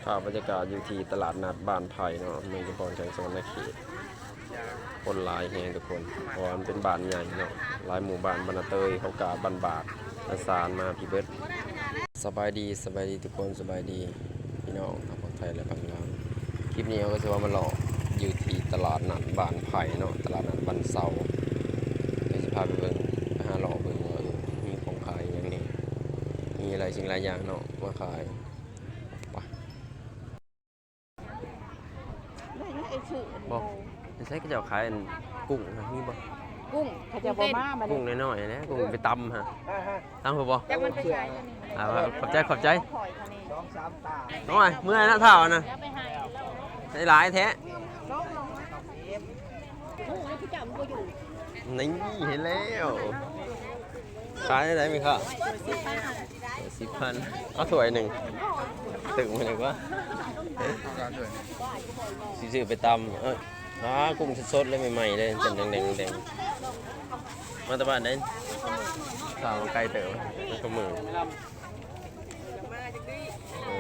ພາບບັນຍາກາດຢູ່ທີ່ຕະຫຼາດນັດບ້ານໄຜ່ເນາະ ເມືອງຈຸມພອນ ແຂວງສະຫວັນນະເຂດ. ຄົນຫຼາຍແຮງທຸກຄົນ ເພາະວ່າມັນເປັນບ້ານໃຫຍ່ເນາະ ຫຼາຍໝູ່ບ້ານ ບ້ານນາເຕີຍ ເຂົາກະບ້ານບາກ ລະສານມາພີ້ເບິດ. ສະບາຍດີ ສະບາຍດີທຸກຄົນ ສະບາຍດີພີ່ນ້ອງທັງຝັ່ງໄທ ແລະ ຝັ່ງລາວ. ຄລິບນີ້ເຮົາກະຊິວ່າມາເລາະຢູ່ທີ່ຕະຫຼາດນັດບ້ານໄຜ່ເນາະ ຕະຫຼາດນັດວັນເສົາ. ດຽວຊິພາໄປເບິ່ງ ໄປຫາເລາະເບິ່ງວ່າ ເອີ ມີຂອງຂາຍອີ່ຫຍັງແດ່ ມີຫຼາຍສິ່ງຫຼາຍຢ່າງເນາະ ມາຂາຍ. ໄປ ບໍ່ ຢູ່ໃສເຂົາເຈົ້າຂາຍອັນ ກຸ້ງຫັ້ນ ມີບໍ່? ກຸ້ງເຂົາເຈົ້າບໍ່ມາ ບາດນີ້ ກຸ້ງນ້ອຍໆຫັ້ນແຫຼະ ກຸ້ງໄປຕຳຫັ້ນ. ຕຳເຂົາບໍ່? ຈັກມັນໄປໃສອັນນີ້ ອ່າ ຂອບໃຈ ຂອບໃຈ. ໂອ້ຍ ເມື່ອຍນະທ້າວນະ ໄດ້ຫຼາຍແທ້. ນີ້ ເຫັນແລ້ວ. ຂາຍຈັ່ງໃດແມ່ຄ້າ? ສິບພັນ ເອົາຖ້ວຍໜຶ່ງ ຕື່ມໃຫ້ກວ່າ ຊິຊື້ໄປຕຳ. ເອີ ປາ ກຸ້ງສົດໆເລີຍ ໃໝ່ໆເລີຍ ເປັນແດງໆ ມາແຕ່ບ້ານໃດ? ຂ້າວໄກເຕີບ ແລ້ວກະມື ເອີ.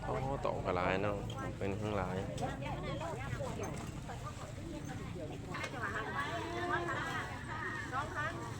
ໂອ້ ຕອງກະຫຼາຍເນາະ ເປັນທັງຫຼາຍ. ສອງພັນ